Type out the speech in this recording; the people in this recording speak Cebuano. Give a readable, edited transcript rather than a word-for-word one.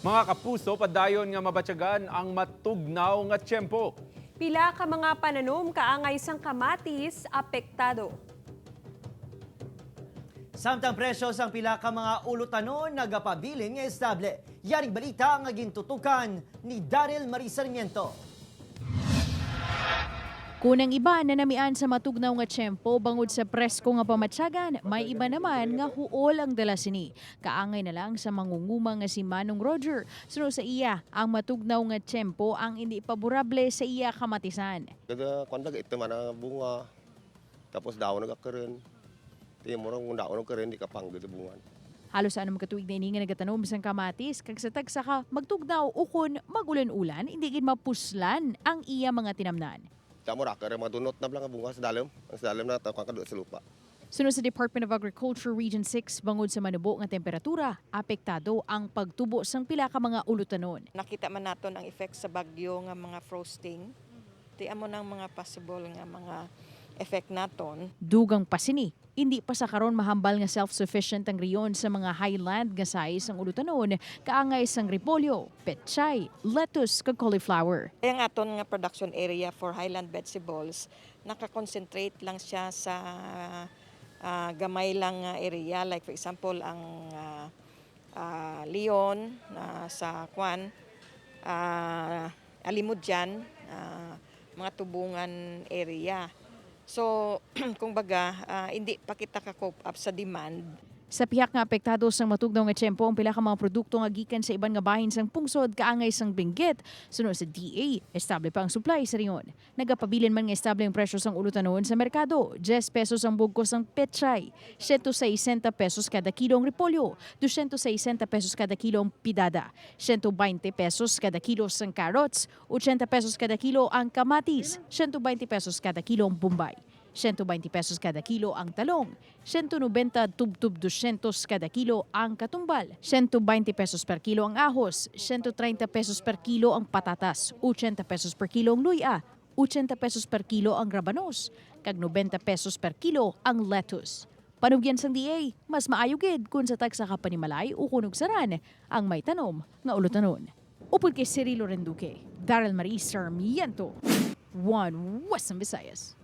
Mga kapuso, padayon nga mabatyagan ang matugnaw nga tiyempo. Pila ka mga pananom kaangay sang kamatis apektado. Samtang presyo sang pila ka mga ulutanon nagapabilin nga estable. Yaring balita nga gintutukan ni Daryl Marie Sarmiento. Kunang iba nanamian sa matugnaw nga tiyempo bangod sa presko nga pamatyagan, may iba naman nga huol ang dala sini. Kaangay na lang sa mangunguma nga si Manong Roger. Suno sa iya, ang matugnaw nga tiyempo ang hindi paborable sa iya kamatisan. Kada kwan lang ito man ang bunga. Tapos daon nagakaroon. Tiyo mo rang daon nagkaroon, di ka panggod sa bunga. Halos sa anong katuig na ini nga nagatanom sang kamatis kag sa tagsa ka magtugnaw ukon magulan-ulan, hindi gid mapuslan ang iya mga tinamnan. Tamo ra kare mga dunot na lang ang bunga sa dalom. Ang sa dalom na tawag ka sa lupa. Sunod sa Department of Agriculture Region 6, bangod sa manubo nga temperatura, apektado ang pagtubo sang pila ka mga ulutanon. Nakita man naton ang effect sa bagyo nga mga frosting. Ti amo nang mga possible nga mga effect naton. Dugang pasini, hindi pa sa karon mahambal nga self-sufficient ang riyon sa mga highland nga size ang ulutanon, kaangay sang repolyo, petchay, lettuce kag cauliflower. Kaya ang aton nga production area for highland vegetables, nakakonsentrate lang siya sa gamay lang nga area, like for example ang Leon na sa Kwan, Alimudyan, mga tubungan area. So, kung baga, hindi pa kita ka-cope up sa demand. Sa pihak nga apektado sang matugnaw nga tiyempo ang pila ka mga produkto nga gikan sa iban nga bahin sang pungsod kaangay sang Benguet. Sunod sa DA, estable pa ang supply sa rehiyon. Nagapabilin man nga estable ang presyo sang ulutanon sa merkado. 10 pesos ang bugkos sang petchay, 160 pesos kada kilo ang repolyo, 260 pesos kada kilo ang pidada, 120 pesos kada kilo sang carrots, 80 pesos kada kilo ang kamatis, 120 pesos kada kilo ang bombay. 120 pesos kada kilo ang talong, 190 tubtub 200 kada kilo ang katumbal, 120 pesos per kilo ang ahos, 130 pesos per kilo ang patatas, 80 pesos per kilo ang luya, 80 pesos per kilo ang rabanos, kag 90 pesos per kilo ang lettuce. Panugyan sang DA, mas maayo gid kung sa tagsa ka panimalay o kunog saran ang may tanom nga ulutanon. Upod kay Cirilo Renduque, Daryl Marie Sarmiento, One Western Visayas.